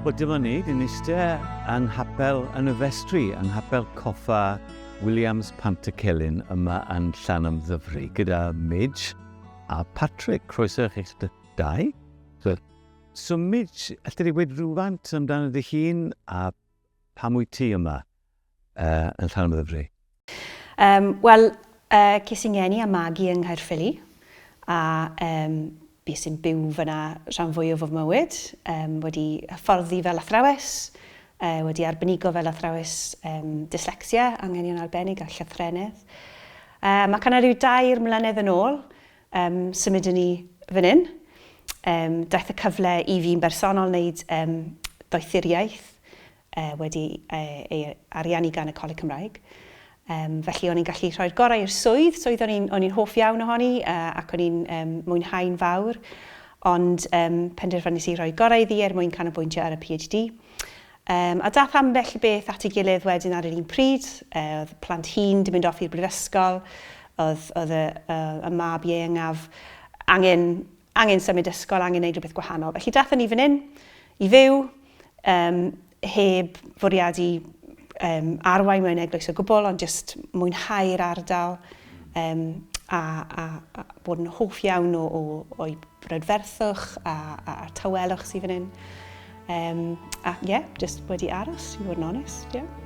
Wel, dyma ni, dyn eistedd yng nghapel yn y festri, yng nghapel coffa Williams Pantycelyn yma yn Llanymddyfri, gyda Midge a Patrick. Croeso i chi'ch dau. So, so Midge, allai di gweud rhywfaint amdano dy hun a pam wyt ti yma uh, yn Llanymddyfri? Um, Wel, uh, ces i ngeni a magu yng Nghaerffili, a um, bues i'n byw fyna rhan fwy o fy mywyd. Um, wedi hyfforddi fel athrawes, uh, wedi arbenigo fel athrawes um, dyslexia, anghenion arbennig a llythrennedd. Um, ac yna rhyw dair mlynedd yn ôl, um, symudon ni fan hyn. Um, daeth y cyfle i fi'n bersonol wneud um, doethuriaeth uh, wedi uh, ei ariannu gan y Coleg Cymraeg. Um, felly o'n i'n gallu rhoi'r gorau i'r swydd, swydd o'n i'n, o'n i'n hoff iawn ohoni uh, ac o'n i'n um, mwynhau'n fawr, ond um, penderfynais i rhoi gorau iddi er mwyn canolbwyntio ar y PhD. Um, a dath ambell beth at ei gilydd wedyn ar yr un pryd, uh, oedd plant hŷn 'di mynd off i'r brifysgol, oedd, oedd y, y, y mab ieuengaf angen, angen symud ysgol, angen gwneud rhywbeth gwahanol. Felly dathon ni fan hyn i fyw, um, heb fwriadu um, arwain mewn eglwys o gwbl, ond jyst mwynhau'r ardal um, a, a, a bod yn hoff iawn o, o, o'i brydferthwch a, a, a'r tawelwch sydd fan hyn. Um, a ie, yeah, jyst wedi aros, i fod yn onest, ie. Yeah.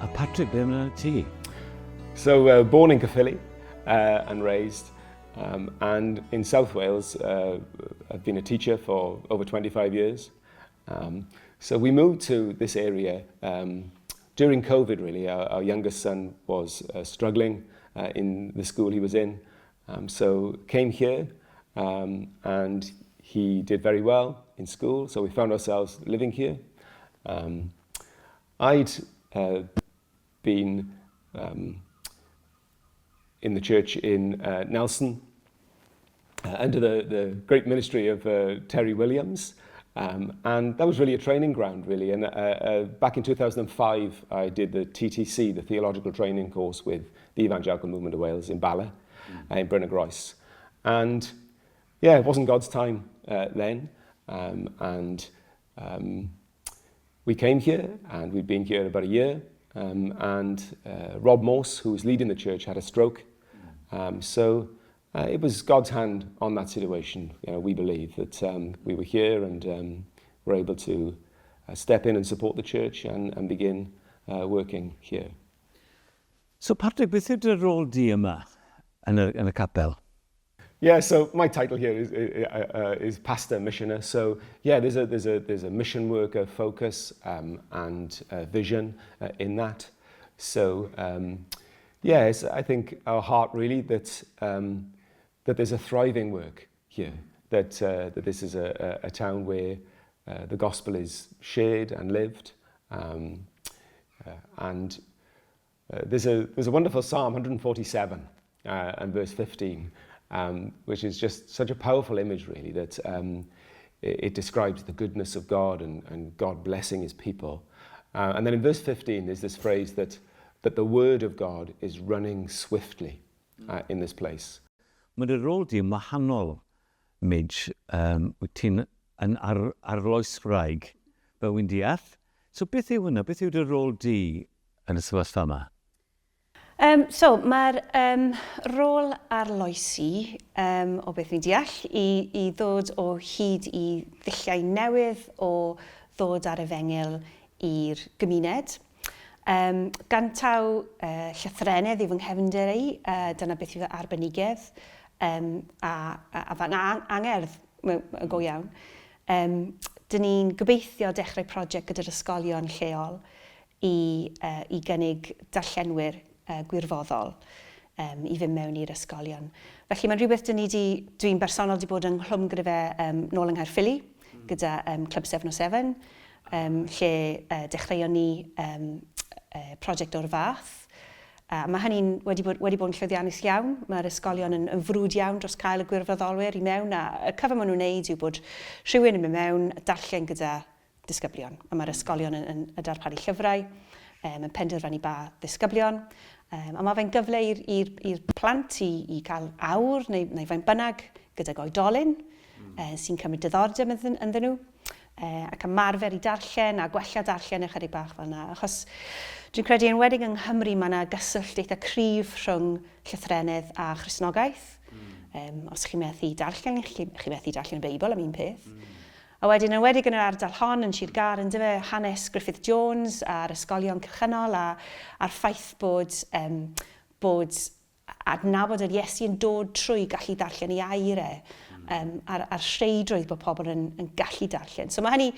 A Patrick, be amdano ti? So, uh, born in Caerphilly uh, and raised, um, and in South Wales, uh, I've been a teacher for over 25 years. Um, so we moved to this area um, during COVID, really. Our, our youngest son was uh, struggling uh, in the school he was in. Um, so came here um, and he did very well in school. So we found ourselves living here. Um, I'd uh, been um, in the church in uh, Nelson uh, under the, the great ministry of uh, Terry Williams. Um, and that was really a training ground, really. And uh, uh, back in 2005, I did the TTC, the Theological Training Course with the Evangelical Movement of Wales in Bala, mm. uh, in Bryn-y-Groes. And yeah, it wasn't God's time uh, then. Um, and um, we came here, and we'd been here about a year. Um, and uh, Rob Morse, who was leading the church, had a stroke. Um, so uh, it was God's hand on that situation. You know, we believe that um, we were here and um, were able to uh, step in and support the church and, and begin uh, working here. So Patrick, beth yw dy rôl di yma yn y, yn y capel? Yeah, so my title here is, uh, uh, is pastor missioner. So yeah, there's a, there's a, there's a mission worker focus um, and uh, vision uh, in that. So um, yeah, it's, I think our heart really that, um, that there's a thriving work here, that, uh, that this is a, a, a town where uh, the gospel is shared and lived. Um, uh, and uh, there's, a, there's a wonderful Psalm 147 uh, and verse 15, um, which is just such a powerful image, really, that um, it, it describes the goodness of God and, and God blessing his people. Uh, and then in verse 15, there's this phrase that, that the word of God is running swiftly uh, in this place. Mae dy rôl di yn wahanol, Midge. Um, wyt ti'n yn ar, arloeswraig, fel wy'n deall. So beth yw hwnna? Beth yw dy rôl di yn y sefyllfa yma? Um, so, mae'r um, rôl arloesi, um, o beth fi'n deall, i, i ddod o hyd i ddulliau newydd o ddod ar efengyl i'r gymuned. Um, gan taw uh, llythrennedd yw fy nghefndir i, uh, dyna beth yw fy arbenigedd um, a, a, a fy angerdd go iawn. Um, dyn ni'n gobeithio dechrau prosiect gyda'r ysgolion lleol i, uh, i gynnig darllenwyr uh, gwirfoddol um, i fynd mewn i'r ysgolion. Felly mae'n rhywbeth dyn ni di, dwi'n bersonol di bod yng nghlwm gyda fe um, nôl yng Nghaerffili mm. gyda um, Club 707, um, lle uh, dechreuon ni um, uh, prosiect o'r fath. A mae hynny'n wedi bod, wedi bod yn llwyddiannus iawn. Mae'r ysgolion yn, yn frwd iawn dros cael y gwirfoddolwyr i mewn a y cyfan maen nhw'n wneud yw bod rhywun yn mynd mewn, darllen gyda disgyblion. A mae'r ysgolion yn, yn, yn darparu llyfrau, um, yn penderfynu ba ddisgyblion. Um, a mae fe'n gyfle i'r plant i, i cael awr neu, neu faint bynnag gydag oedolyn mm. sy'n cymryd diddordeb ynddyn, ynddyn nhw. Ac ymarfer i darllen a gwella darllen ychydig bach fel yna. Achos dwi'n credu enwedig yng Nghymru mae yna gyswllt eitha cryf rhwng llythrennedd a Christnogaeth. Mm. Um, os chi'n methu darllen, chi, chi methu darllen y Beibl am un peth. Mm. A wedyn, enwedig yn yr ardal hon, yn Sir Gâr, yn dyfe, hanes Griffith Jones a'r ysgolion cylchynol a, a'r ffaith bod, um, bod adnabod yr Iesu yn dod trwy gallu darllen ei air e, um, a'r, a'r rheidrwydd bod pobl yn, yn gallu darllen. So mae hynny,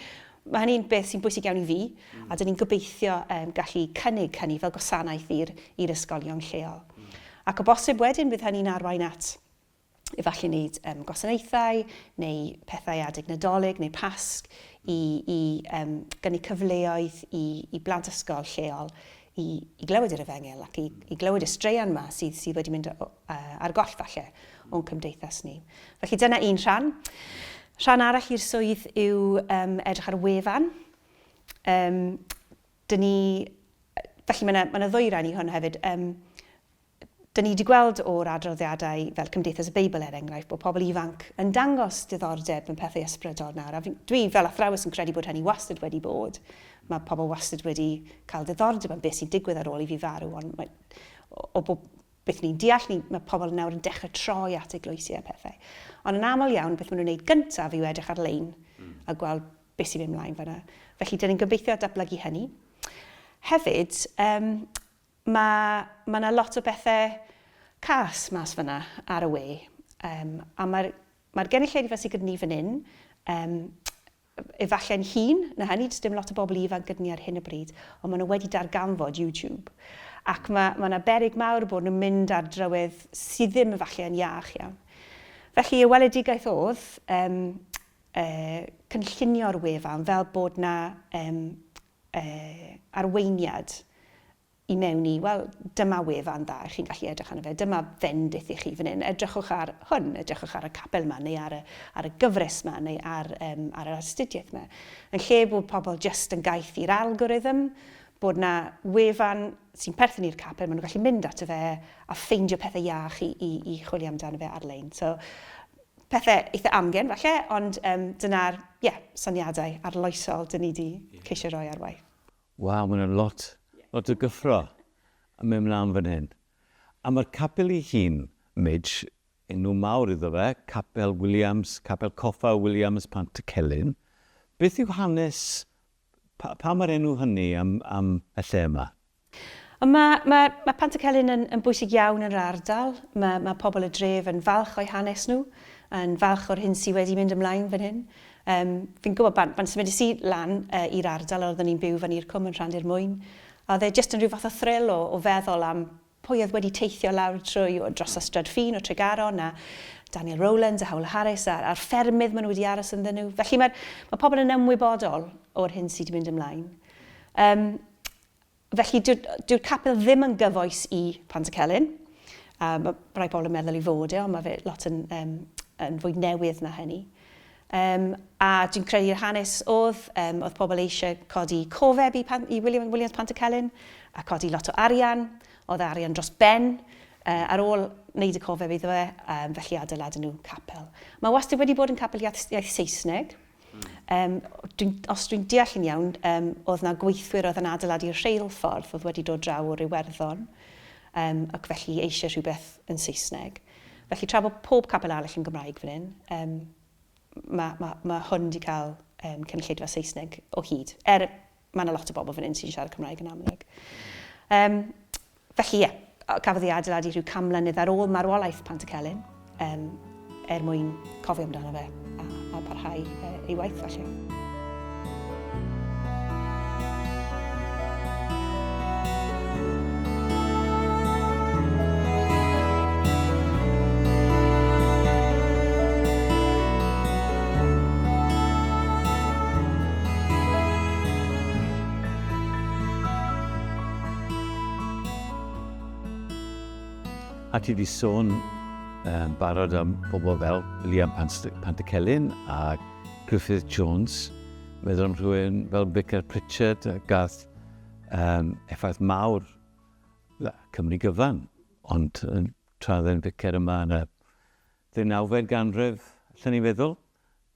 mae hynny'n beth sy'n bwysig iawn i fi, mm. a dyn ni'n gobeithio um, gallu cynnig hynny fel gwasanaeth i'r ysgolion lleol. Mm. Ac o bosib wedyn bydd hynny'n arwain at efallai wneud um, gwasanaethau neu pethau adeg Nadolig neu Pasg i, i um, gynnig cyfleoedd i, i blant ysgol lleol i, i glywed yr efengyl ac i, i glywed y straeon yma sydd, sydd wedi mynd o, uh, ar goll falle o'n cymdeithas ni. Felly dyna un rhan. Rhan arall i'r swydd yw um, edrych ar wefan. Um, dyn ni, felly mae yna ma ddwy ran i hwn hefyd. Um, Dyn ni wedi gweld o'r adroddiadau fel Cymdeithas y Beibl er enghraifft bod pobl ifanc yn dangos diddordeb mewn pethau ysbrydol nawr a dwi fel athrawes yn credu bod hynny wastad wedi bod. Mae pobl wastad wedi cael diddordeb yn beth sy'n digwydd ar ôl i fi farw ond mae, o, o bob beth ni'n deall, ni, mae pobl nawr yn dechrau troi at eglwysi a pethau. Ond yn aml iawn, beth maen nhw'n gwneud gyntaf yw edrych ar-lein mm. a gweld beth sy'n mynd mlaen fanna. Felly, dyn ni'n gobeithio datblygu hynny. Hefyd, um, Mae ma' 'na lot o bethe cas mas fan'na ar y we, yym a mae'r mae'r gynulleidfa sydd gyda ni fan hyn, yym efallai'n hŷn na hynny, does dim lot o bobl ifanc gyda ni ar hyn o bryd, ond maen nhw wedi darganfod YouTube. Ac mae ma' 'na beryg mawr bod nhw'n mynd ar drywydd sydd ddim efallai yn iach iawn. Felly y weledigaeth oedd yym yy cynllunio'r wefan fel bod 'na yym yy arweiniad i mewn i, wel, dyma wefan dda, chi'n gallu edrych arno fe, dyma fendith i chi fan hyn, edrychwch ar hwn, edrychwch ar y capel yma, neu ar y, ar y gyfres yma, neu ar, um, ar yr astudiaeth yma. Yn lle bod pobl jyst yn gaeth i'r algorithm, bod na wefan sy'n perthyn i'r capel, maen nhw'n gallu mynd ato fe a ffeindio pethau iach i, i, i chwilio amdano fe ar-lein. So, pethau eitha amgen falle, ond um, dyna'r yeah, syniadau arloesol dyn ni wedi yeah. ceisio roi ar waith. Waw, mae'n lot, lot o gyffro yn mynd mlaen fan hyn. A mae'r capel ei hun, Midge, enw mawr iddo fe, Capel Williams, Capel Coffa Williams Pantycelyn. Beth yw hanes, pa, pa mae'r enw hynny am, am y lle yma? Ond mae, mae, mae Pantycelyn yn, yn bwysig iawn yn yr ardal. Mae, mae pobl y dref yn falch o'i hanes nhw, yn falch o'r hyn sydd wedi mynd ymlaen fan hyn. Um, fi'n gwybod pan, pan symudais i lan uh, i'r ardal, oeddwn ni'n byw fan i'r cwm yn Rhandir Mwyn, a oedd e jyst yn rhyw fath o thrill o, o feddwl am pwy oedd wedi teithio lawr trwy o dros Ystrad Ffin o Tregaron a Daniel Rowlands a Howell Harris a'r, a'r ffermydd maen nhw wedi aros ynddyn nhw. Felly mae, mae pobl yn ymwybodol o'r hyn sydd wedi mynd ymlaen. Um, Felly, dyw'r dyw capel ddim yn gyfoes i Pantycelyn. Mae rhai pobl yn meddwl i fod e, ond mae fe lot yn, um, yn fwy newydd na hynny. Um, a dwi'n credu'r hanes oedd, um, oedd pobl eisiau codi cofeb i, Pan, i William, Williams Pantycelyn a codi lot o arian. Oedd arian dros ben uh, ar ôl wneud y cofeb iddo fe, um, felly adeiladu nhw capel. Mae wastad wedi bod yn capel iaith, iaith Saesneg. Um, dwi, os dwi'n deall yn iawn, um, oedd na gweithwyr oedd yn adeiladu'r rheilffordd oedd wedi dod draw o'r Iwerddon, um, ac felly eisiau rhywbeth yn Saesneg. Felly tra bod pob capel arall yn Gymraeg fan hyn, um, mae, mae, mae hwn wedi cael um, cynulleidfa Saesneg o hyd. Er mae yna lot o bobl fan hyn sy'n siarad Cymraeg yn amlwg. Um, Felly ie, cafodd ei adeiladu rhyw can mlynedd ar ôl marwolaeth Pantycelyn, um, er mwyn cofio amdano fe a, a parhau uh, ei waith falle. A ti 'di sôn yn barod am bobl fel Liam Pantycelyn a Griffith Jones. Meddwl am rhywun fel Vicar Pritchard a gath um, effaith mawr Cymru gyfan, ond tra oedd e'n ficer yma yn y ddeunawfed ganrif, allan ni feddwl,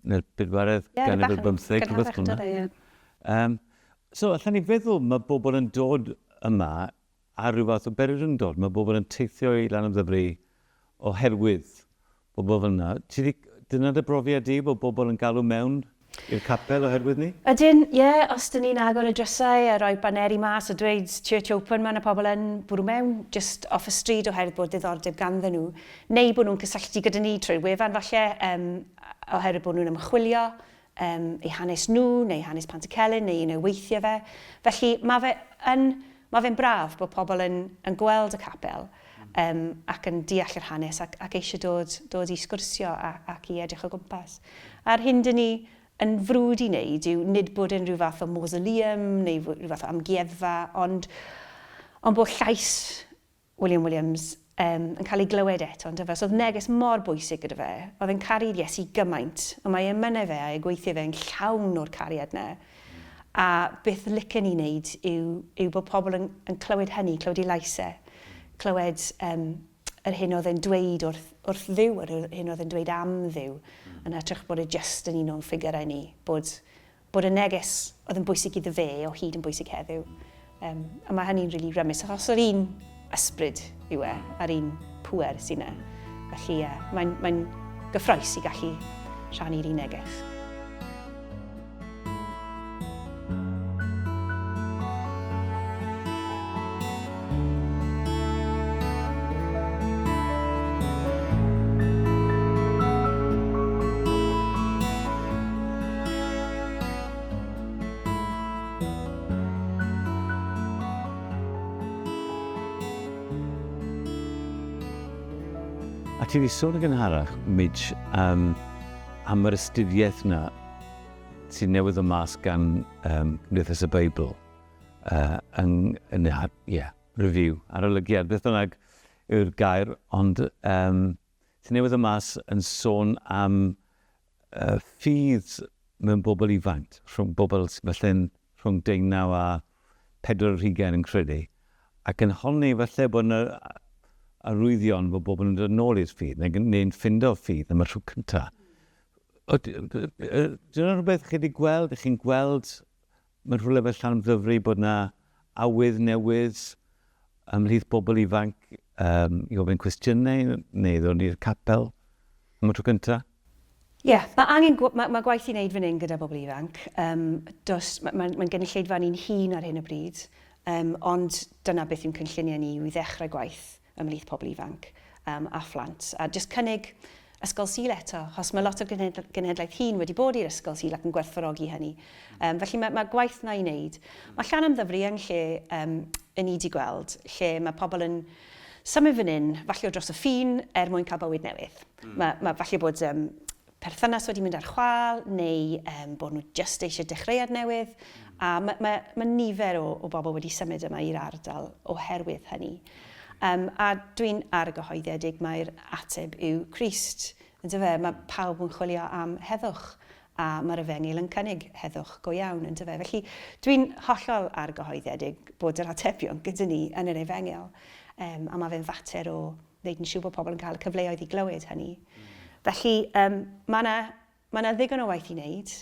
neu'r bedwaredd yeah, ganrif ar bymtheg, rhywbeth fel yna. Um, so, allan ni feddwl, mae bobl yn dod yma ar ryw fath o bererindod. Mae bobl yn teithio i Lanymddyfri oherwydd bobl fel yna. Ti 'di, dyna dy brofiad di, bod bobl yn galw mewn i'r capel oherwydd 'ny? Ydyn, ie, os dyn ni'n agor y drysau a rhoi baneri mas a dweud Church Open, mae yna pobl yn bwrw mewn just off y stryd oherwydd bod diddordeb ganddyn nhw, neu bod nhw'n cysylltu gyda ni trwy'r wefan falle, um, oherwydd bod nhw'n ymchwilio um, eu hanes nhw, neu hanes Pantycelyn, neu un o'i weithiau fe. Felly mae fe yn, mae fe'n braf bod pobl yn, yn gweld y capel um, ac yn deall yr hanes ac, ac eisiau dod, dod i sgwrsio a, ac i edrych o gwmpas. A'r hyn dyn ni yn frwd i wneud yw nid bod yn rhyw fath o mausoleum neu rhyw fath o amgueddfa, ond, ond bod llais William Williams um, yn cael ei glywed eto, on'd yfe? So oedd neges mor bwysig gyda fe. Oedd e'n caru'r Iesu gymaint, ond mae emynau fe a'i gweithiau fe yn llawn o'r cariad 'na. A beth licen i wneud yw, yw bod pobl yn, yn clywed hynny, clywed ei lais e, clywed um, yr hyn oedd e'n dweud wrth, wrth Dduw, yr hyn oedd e'n dweud am Dduw, yn hytrach bod e jyst yn un o'n ffigurau ni, bod bod y neges oedd yn bwysig iddo fe o hyd yn bwysig heddiw. Um, a mae hynny'n rili really rymus, achos yr un ysbryd yw e, a'r un pŵer sy'n e. Felly, ie, yeah, mae'n mae gyffroes i gallu rhannu'r un neges. A ti wedi sôn yn gynharach, Midge, um, am yr astudiaeth yna sy'n newydd o mas gan um, Cymdeithas y Beibl uh, yn, yn, yeah, review, arolygiad, beth bynnag yw'r gair, ond um, sy'n newydd o mas yn sôn am uh, ffydd mewn bobl ifanc, rhwng bobl sy'n falle'n rhwng deunaw a pedwar ar hugain yn credu, ac yn honni falle bod yna arwyddion bod bobl yn dod nôl i'r ffydd, neu'n neu ffindo ffydd am y tro cyntaf. Dyna rhywbeth chi wedi gweld, chi'n gweld mewn rhywle fel Llanymddyfri bod yna awydd newydd ymhlith bobl ifanc um, i ofyn cwestiynau neu ddod i'r capel am y tro cyntaf? Ie, yeah, mae angen, mae, mae gwaith i wneud fan hyn gyda bobl ifanc. Um, dos, mae'n mae, mae gynulleidfa ni'n hun ar hyn o bryd, um, ond dyna beth yw'n cynlluniau ni yw i ddechrau gwaith ymhlith pobl ifanc um, a phlant. A jyst cynnig ysgol Sul eto, achos mae lot o'r genhedlaeth hŷn wedi bod i'r ysgol Sul ac yn gwerthfawrogi hynny. Um, felly mae, mae gwaith na i wneud. Mae Llanymddyfri yn lle um, yn ni wedi gweld, lle mae pobl yn symud fan hyn, falle o dros y ffin, er mwyn cael bywyd newydd. Mm. Mae, mae falle bod um, perthynas wedi mynd ar chwâl, neu um, bod nhw jyst eisiau dechreuad newydd. A mae, mae, mae nifer o, o bobl wedi symud yma i'r ardal oherwydd hynny. Um, a dwi'n argyhoeddedig mai'r ateb yw Crist. Yndyfe? Mae pawb yn chwilio am heddwch, a mae'r efengyl yn cynnig heddwch go iawn, yndyfe? Felly dwi'n hollol argyhoeddedig bod yr atebion gyda ni yn yr efengyl, um, a mae fe'n fater o wneud yn siŵr bod pobl yn cael y cyfleoedd i glywed hynny. Felly, um, mae yna ma 'na ddigon o waith i wneud.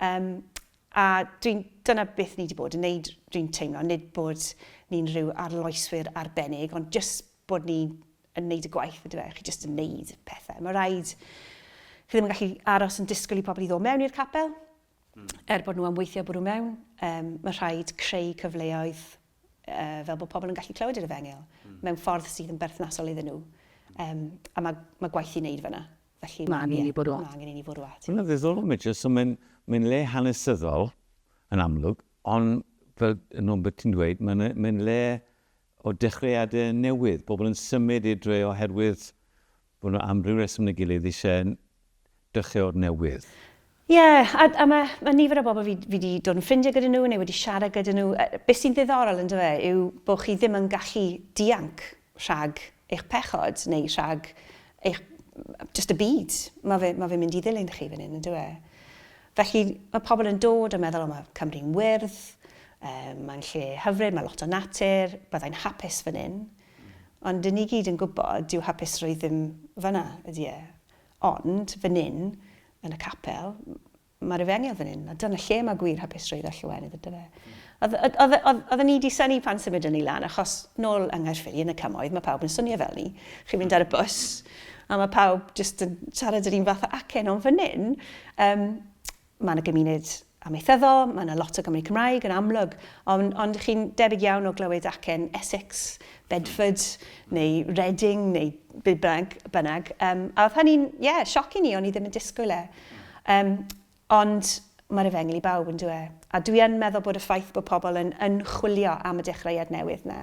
Um, a dwi'n, dyna beth ni wedi bod yn wneud, dwi'n teimlo, nid bod ni'n rhyw arloeswyr arbennig, ond jyst bod ni yn wneud y gwaith, yndyfe? Chi jyst yn wneud pethau. Mae rhaid, chi ddim yn gallu aros yn disgwyl i pobl i ddod mewn i'r capel, mm. er bod nhw am weithio bwrw mewn. Um, mae rhaid creu cyfleoedd uh, fel bod pobl yn gallu clywed yr efengyl mm. mewn ffordd sydd yn berthnasol iddyn nhw. Um, a mae, mae gwaith i wneud fyna. Felly mae angen i ni bwrw at. Mae angen i ni fwrw at. Mae'n ddiddorol, Mitchell. So mae'n mae le hanesyddol yn amlwg, ond fel yn ôl beth ti'n dweud, mae'n mae le o dechreuadau newydd. Pobl yn symud i'r dre oherwydd bod nhw am ryw reswm neu gilydd eisiau dechrau o'r newydd. Ie, yeah, a, a mae, mae nifer o bobl fi, fi wedi dod yn ffrindiau gyda nhw neu wedi siarad gyda nhw. Beth sy'n ddiddorol yn dyfe yw bod chi ddim yn gallu dianc rhag eich pechod neu rhag eich, just y byd. Mae fe, mae fe'n mynd i ddilyn chi fan hyn, yn dyw e? Felly mae pobl yn dod a meddwl, o mae Cymru'n wyrdd, um, mae'n lle hyfryd, mae lot o natur, byddai'n hapus fan hyn. Ond dyn ni gyd yn gwybod, dyw hapusrwydd ddim fyna, ydy e. Ond fan hyn, yn y capel, Mae'r efengyl fan hyn, a dyna lle mae gwir hapusrwydd a llawenydd ydy fe. Oedden ni wedi synnu pan symudon ni lan, achos nôl yng Nghaerffili yn y cymoedd, mae pawb yn swnio fel ni. Chi'n mynd ar y bws, a mae pawb jyst yn siarad yr un fath o acen, ond fan hyn, um, mae yna gymuned amaethyddol, mae yna lot o Gymry Cymraeg yn amlwg, ond, ond chi'n debyg iawn o glywed acen Essex, Bedford, neu Reading, neu be bynnag. bynnag. Um, a oedd hynny'n, ie, yeah, sioc i ni, o'n i ddim yn disgwyl e. Yym, ond mae'r efengyl i bawb, yn dyw e? A dwi yn meddwl bod y ffaith bod pobl yn, yn chwilio am y dechreuad newydd 'na,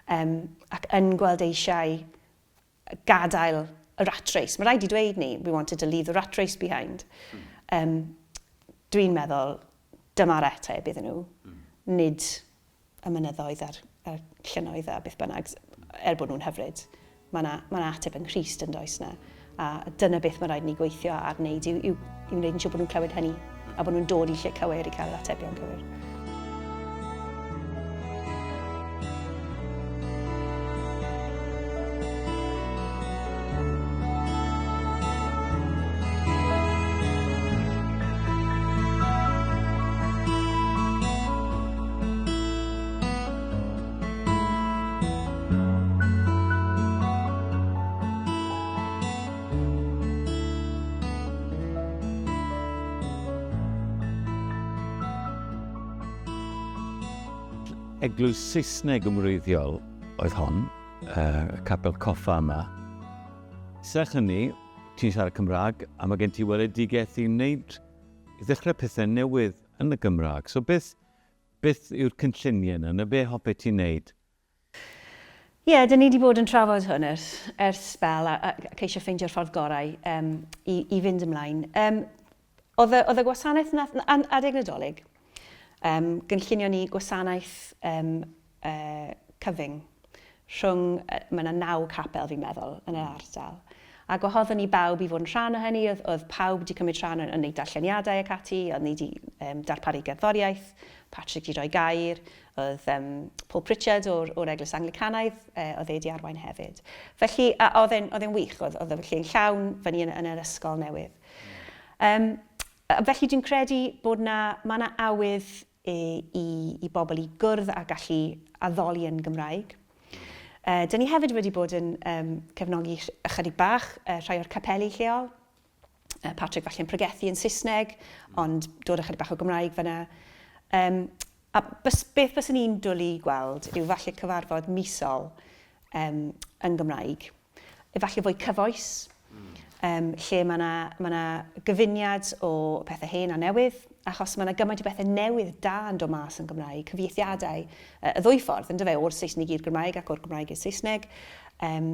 yym, ac yn gweld eisiau gadael y rat race. Mae rhaid i dweud ni, we wanted to leave the rat race behind. Yym, dwi'n meddwl dyma'r ateb iddyn nhw, nid y mynyddoedd a'r, a'r llynnoedd a beth bynnag, er bod nhw'n hyfryd. Mae yna, mae yna ateb yng Nghrist yn does na. A dyna beth mae rhaid ni gweithio ar wneud yw, yw, yw wneud yn siŵr bod nhw'n clywed hynny a bod nhw'n dod i lle cywir i cael yr atebion cywir. Eglwys Saesneg yn wreiddiol oedd hon, y capel coffa yma. Serch hynny, ti'n siarad Cymraeg a mae gen ti weledigaeth i wneud, i ddechrau pethau newydd yn y Gymraeg. So beth, beth yw'r cynlluniau yna, neu be hoffet ti wneud? Ie, yeah, dyn ni wedi bod yn trafod hwn ers, ers sbel a, a, a ceisio ffeindio'r ffordd gorau um, i, i fynd ymlaen. Um, oedd, y, oedd y gwasanaeth nath, adeg Nadolig, um, gynllunio ni gwasanaeth um, uh, cyfyng rhwng, mae yna naw capel fi'n meddwl yn yr ardal. A gwahoddon ni bawb i fod yn rhan o hynny, oedd, oedd pawb wedi cymryd rhan yn, yn gwneud darlleniadau ac ati, oedd ni wedi um, darparu gerddoriaeth, Patrick wedi rhoi gair, oedd um, Paul Pritchard o'r, or Eglwys Anglicanaidd, uh, oedd e wedi arwain hefyd. Felly, a, oedd e'n, oedd e'n wych, oedd, oedd y lle'n llawn fyny yn, yn yr ysgol newydd. Um, felly dwi'n credu bod na, mae yna awydd i, i, i bobl i gwrdd a gallu addoli yn Gymraeg. Uh, dyn ni hefyd wedi bod yn um, cefnogi ychydig bach uh, rhai o'r capeli lleol. Uh, Patrick falle'n pregethu yn Saesneg, ond dod ychydig bach o Gymraeg fyna. Um, a bys, beth byswn ni'n dwlu gweld yw falle cyfarfod misol um, yn Gymraeg. efallai fwy cyfoes, um, lle mae yna ma 'na gyfuniad o pethau hen a newydd, achos mae yna gymaint o bethau newydd da yn dod mas yn Gymraeg, cyfieithiadau, y ddwy ffordd, yn dyfe, o'r Saesneg i'r Gymraeg ac o'r Gymraeg i'r Saesneg. Um,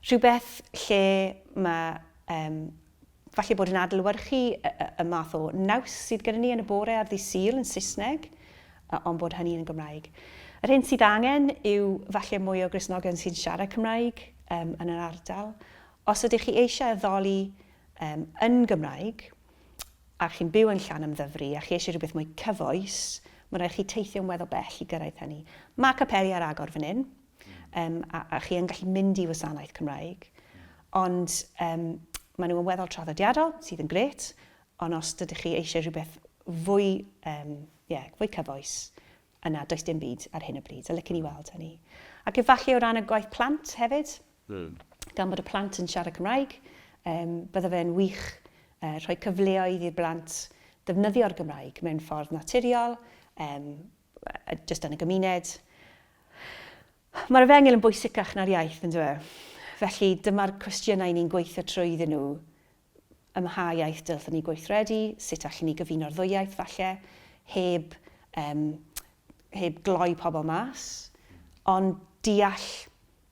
rhywbeth lle mae um, Falle bod yn adlewyrchu y math o naws sydd gyda ni yn y bore ar ddydd Sul yn Saesneg, ond bod hynny yn Gymraeg. Yr hyn sydd angen yw falle mwy o Gristnogion sy'n siarad Cymraeg um, yn yr ardal. Os ydych chi eisiau addoli um, yn Gymraeg, a chi'n byw yn Llanymddyfri, a chi eisiau rhywbeth mwy cyfoes, mae'n rhaid chi teithio'n weddol bell i gyrraedd hynny. Mae capeli ar agor fan hyn, um, a, a chi yn gallu mynd i wasanaeth Cymraeg, ond um, maen nhw yn weddol traddodiadol, sydd yn grêt, ond os dydych chi eisiau rhywbeth fwy, um, yeah, fwy cyfoes, yna does dim byd ar hyn o bryd, a licen i weld hynny. Ac efallai o ran y gwaith plant hefyd, mm. gan bod y plant yn siarad Cymraeg, um, bydde fe'n wych uh, rhoi cyfleoedd i'r blant ddefnyddio'r Gymraeg mewn ffordd naturiol, um, jyst yn y gymuned. Mae'r efengyl yn bwysicach na'r iaith, yn dyw e? Felly dyma'r cwestiynau ni'n gweithio trwyddyn nhw. Ym mha iaith dylsen ni gweithredu? Sut allen ni gyfuno'r ddwy iaith falle, heb, um, heb gloi pobl mas? Ond deall,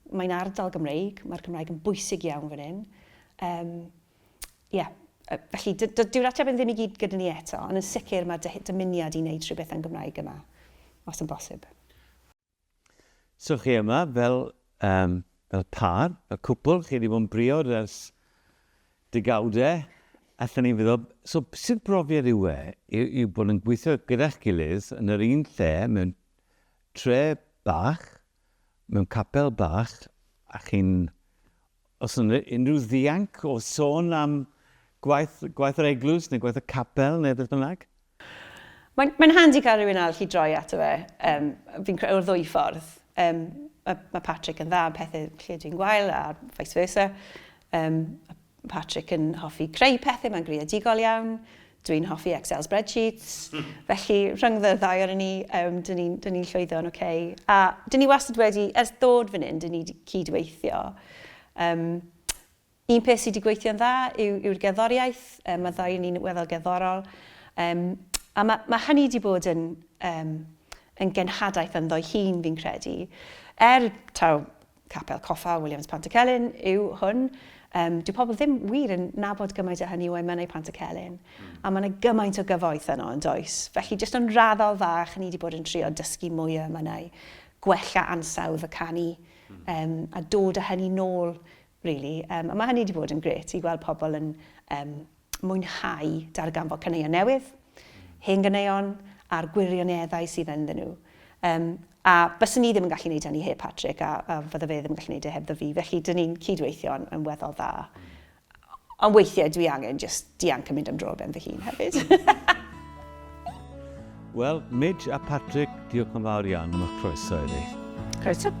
mae'n ardal Gymreig, mae'r Cymraeg yn bwysig iawn fan hyn. Um, Ie, felly dyw'r ateb yn ddim i gyd gyda ni eto, ond yn sicr mae dymuniad i wneud rhywbeth yn Gymraeg yma, os yn bosib. So chi yma fel um, fel pâr, fel cwpl, chi wedi bod yn briod ers degawdau, allan ni feddwl, so sut brofiad yw e i, i bod yn gweithio gyda'ch gilydd yn yr un lle, mewn tre bach, mewn capel bach, a chi'n Os yna unrhyw ddianc o sôn am gwaith, gwaith yr eglwys neu gwaith y capel neu beth bynnag? Mae'n mae handi cael rhywun arall i droi ato fe. Um, fi'n credu o'r ddwy ffordd. Um, mae, mae Patrick yn dda am pethau lle dwi'n gwael a vice versa. Um, Patrick yn hoffi creu pethau, mae'n greadigol iawn. Dwi'n hoffi Excel spreadsheets. Felly, rhyngddo y ddau ohonon ni, um, dyn ni'n ni, ni llwyddo yn oce. Okay. A dyn ni wastad wedi, ers dod fan hyn, dyn ni wedi cydweithio. Um, un peth sydd wedi gweithio'n dda yw, yw'r gerddoriaeth. Um, mae ddau ni'n weddol gerddorol. Um, a mae, mae hynny wedi bod yn, um, yn genhadaeth ynddo'i hun, fi'n credu. Er, taw, Capel Coffa Williams Pantycelyn yw hwn. Um, dyw pobl ddim wir yn nabod gymaint o hynny o emynau Pantycelyn. Mm. A mae yna gymaint o gyfoeth yno yn does. Felly jyst yn raddol fach, ni wedi bod yn trio dysgu mwy o emynau, gwella ansawdd y canu, mm. um, a dod â hynny nôl, really. Um, a mae hynny wedi bod yn gret i gweld pobl yn um, mwynhau darganfod caneuon newydd, hen ganeuon, a'r gwirioneddau sydd ynddyn nhw. Um, a byswn ni ddim yn gallu gwneud hynny heb Patrick, a, a fydde fe ddim yn gallu gwneud e hebddo fi, felly dyn ni'n cydweithio yn, yn weddol dda. Ond weithiau dwi angen just dianc yn mynd am dro ben fy hun hefyd. Wel, Midge a Patrick, diolch yn fawr iawn am eich croeso iddi. Croeso.